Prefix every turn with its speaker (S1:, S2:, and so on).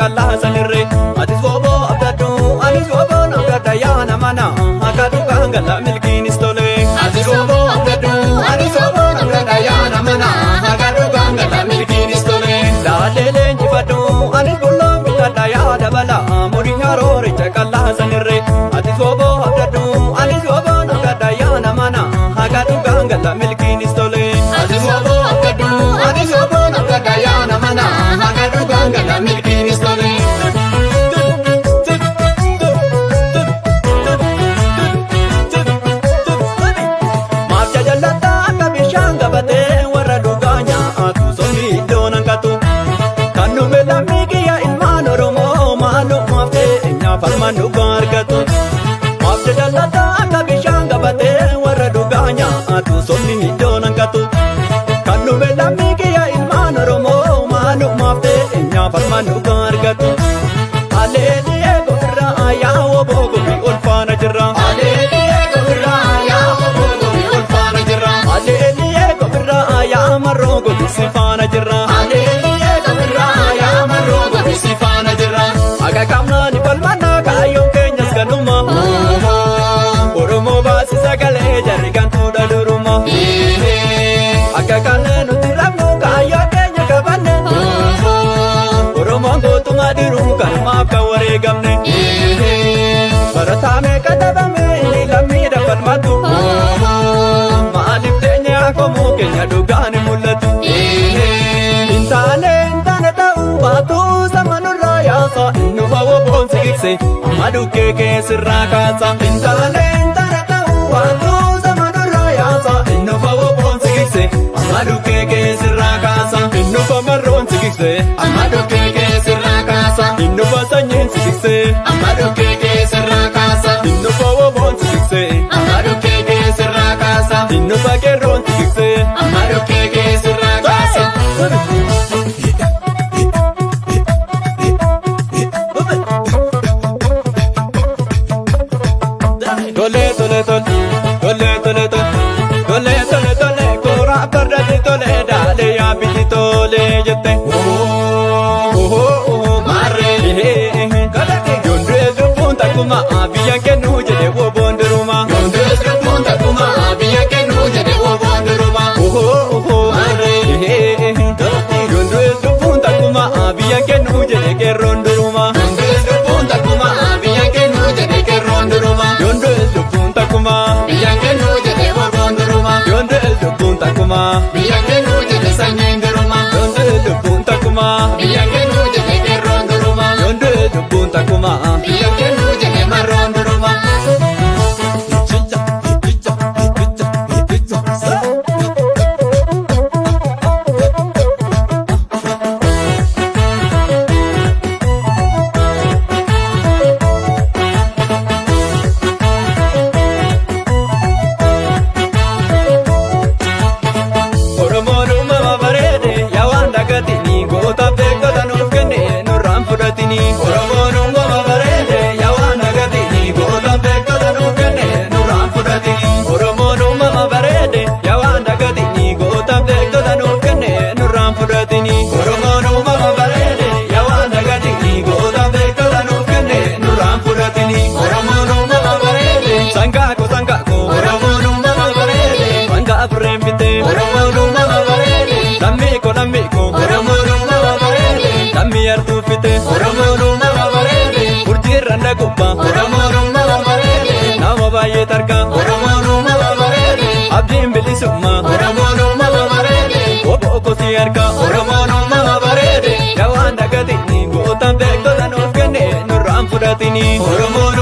S1: qallaa sanirree. Atis wooboo abdadhu, anis wooboon abdadha yaa nama na akka dhugaan gala milkiinis tole.
S2: Atis wooboo abdadhu, anis wooboon abdadha yaa nama na akka dhugaan gala milkiinis tole.
S1: Laallee leenjifadhu, anis bulloon bitadha yaa dabala murii harooricha qallaa sanirree. Atis wooboo abdadhu, anis wooboon abdadha yaa nama na akka dhugaan gala milkiinis tole.
S2: Atis wooboo abdadhu, anis wooboon abdadha yaa nama na akka dhugaan gala milkiinis tole.
S1: Maaf jajallataa akka bishaan gabatee warra dhugaa nyaatu somni iddoon hanqatu. Kan nume lammii kiyya ilmaan Oromoo maalumaaf ta'e falman dhugaa argatu. Maaf jajallataa akka bishaan gabatee warra dhugaa nyaatu somni iddoon hanqatu. Kan nume lammii kiyya ilmaan Oromoo maalumaaf ta'e falman dhugaa argatu. Aleelii eegofirraa yaa woboo gobi ol faana jirra.
S2: Aleelii eegofirraa yaa wooboo gobi ol faana jirra.
S1: Aleelii eegofirraa yaa marroo gobi si faana jirra.
S2: Aleelii eegofirraa yaa marroo gobi si faana jirra.
S1: Akka qabnaa ni falmannaa kaayyoon keenyas ganuma. Oromoo baasi sagalee jarri gantuudha duruma. Akka qabnee nuti rabnu kaayyoo keenya qabanne. Oromoon gootummaa diruu kanumaaf kan wareegamne. Barataa meeqa dhabame inni lammiidha falmatu. Maaliif teenya qomoo keenya dhugaan hin mul'atu. Hin taane hin taane ta'uu baatu sama nurraa yaasa inni woboon si gigse amma dhukkee keessirraa kaasa. Hin taane hin taane ta'uu baatu sama nurraa yaasa inni woboon si gigse amma dhukkee keessirraa kaasa. Inni marroon si gigse
S2: Amma dhukkee keessirraa kaasa.
S1: inni sanyiin si gigse
S2: Amma dhukkee keessirraa kaasa.
S1: inni woboon si gigse
S2: Amma dhukkee keessirraa kaasa.
S1: inni qeerroon si gigse.
S2: Amma dhukkee keessirraa kaasa.
S1: Tole tole tole tole tole tole tole tole tole koora fardatti tole daalee yaabbiti tole jette.
S2: Maarree.
S1: Yondee lubbuun takkuma biyya kennuu jedhe woboon duruma.
S2: Yondees lubbuun takkuma biyya kennuu jedhe woboon duruma.
S1: Maarree. Yondee lubbuun takkuma biyya kennuu jedhe qeerroon duruma.
S2: Yondees lubbuun takkuma biyya kennuu jedhe qeerroon duruma.
S1: Yondee lubbuun takkuma.
S2: Biyya kennuu jedhe woboon duruma.
S1: Yondee lubbuun takkuma.
S2: Biyya kennuu jedhe sanyiin duruma.
S1: Yondee lubbuun takkuma.
S2: Biyya kennuu jedhe qeerroon duruma.
S1: Yondee lubbuun takkuma.
S2: Biyya kennuu jedhe marroon duruma.
S1: Oromoon uumama bareede yaa waan dagatini goota beektota nuuf kenne nurraan fudhatini. Oromoon uumama bareede yaa waan dagatini goota beektota nuuf kenne nurraan fudhatini. Oromoon uumama bareede yaa waan dagatini goota beektota nuuf kenne nurraan fudhatini. Oromoon uumama bareede yaa waan dagatini goota beektota nuuf kenne nurraan fudhatini.
S2: Oromoon uumama bareede.
S1: Sangaako sangaako
S2: Oromoon uumama bareede.
S1: sangaa afurreen bitee
S2: Oromoon uumama bareede.
S1: lammiiko lammiiko
S2: Oromoon uumama bareede.
S1: lammii hartuu fite.
S2: Oromoon uumama bareede.
S1: Urjiirra na gubbaa
S2: Oromoon uumama bareede.
S1: nama baay'ee tarkaa
S2: Oromoon uumama bareede.
S1: abdiin bilisummaa
S2: Oromoon uumama bareede.
S1: obbo kosii harkaa
S2: Oromoon uumama bareede.
S1: yaa waan dagatini gootaan beektota nuuf kenne nurraan fudhatini.
S2: Oromoon